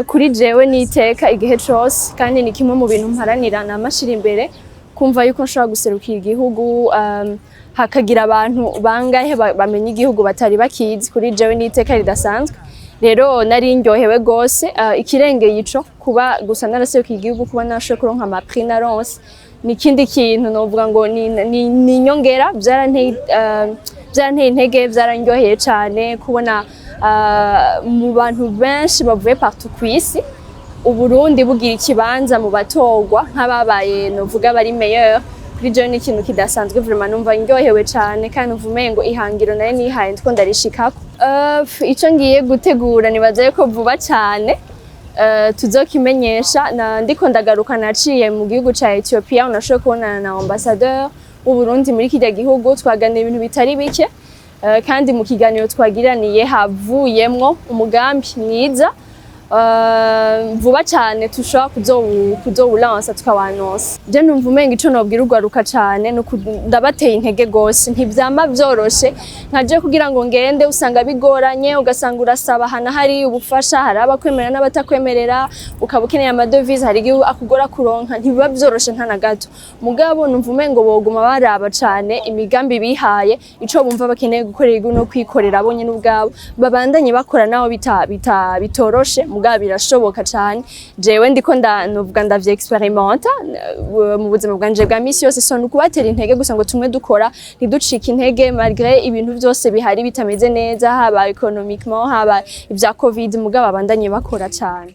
Kuri jewe ni iteka igihe cose, kandi ni kimwe mu bintu mparanira namashira imbere, kumva yuko nshobora guserukira igihugu, hakagira abantu bangahe bamenya igihugu batari bakizi. Kuri jewe ni iteka ridasanzwe. Rero nari ndyohewe gose. Ikirengeye ico, kuba gusa naraserukiye igihugu, kuba narashoboye kuronka ama prix naronse, ni ikindi kintu novuga ngo ni inyongera. Vyaranteye intege, vyarandyoheye cane kubona mu bantu benshi bavuye partout kw'isi, Uburundi bugira ikibanza mu batorwa nk'ababaye, novuga, bari meilleur. Kuri jewe ni ikintu kidasanzwe vraiment. Numva ndyohewe cane kandi numva umengo ihangiro nari nihaye ndiko ndarishikako. Ico ngiye gutegura, nibaza yuko vuba cane tuzokimenyesha. Na ndiko ndagaruka, naciye mu gihugu ca Ethiopia, unashoboye kubonana na ambassadeur w'Uburundi muri kirya gihugu, twaganira ibintu bitari bike. Kandi mu kiganiro twagiraniye havuyemwo umugambi mwiza. Vuba cane tushobora kuzowulansa, tukawanonsa. Je numva umenga ico nobwira urwaruka cane ndabateye intege gose. Ntivyama vyoroshe. Nkaje kugira ngo ngende, usanga bigoranye, ugasanga urasaba hana hari ubufasha, hari abakwemerera n'abatakwemerera, ukaba ukeneye ama devises, hari igihe akugora kuronka. Ntibiba vyoroshe nta na gato. Mugabo numva umengo boguma baraba cane imigambi bihaye, ico bumva bakeneye gukorera igihugu no kwikorera bo nyene ubwabo, babandanye bakora naho bita, bita bitoroshe, mugabo birashoboka cane. Jewe ndiko novuga ndavye experimenta mu buzima bwanje bwa misi yose. So nukubatera intege gusa ngo tumwe dukora, ntiducike intege malgré ibintu vyose bihari bitameze neza, haba économiquement, haba ivya COVID, mugabo babandanye bakora cane.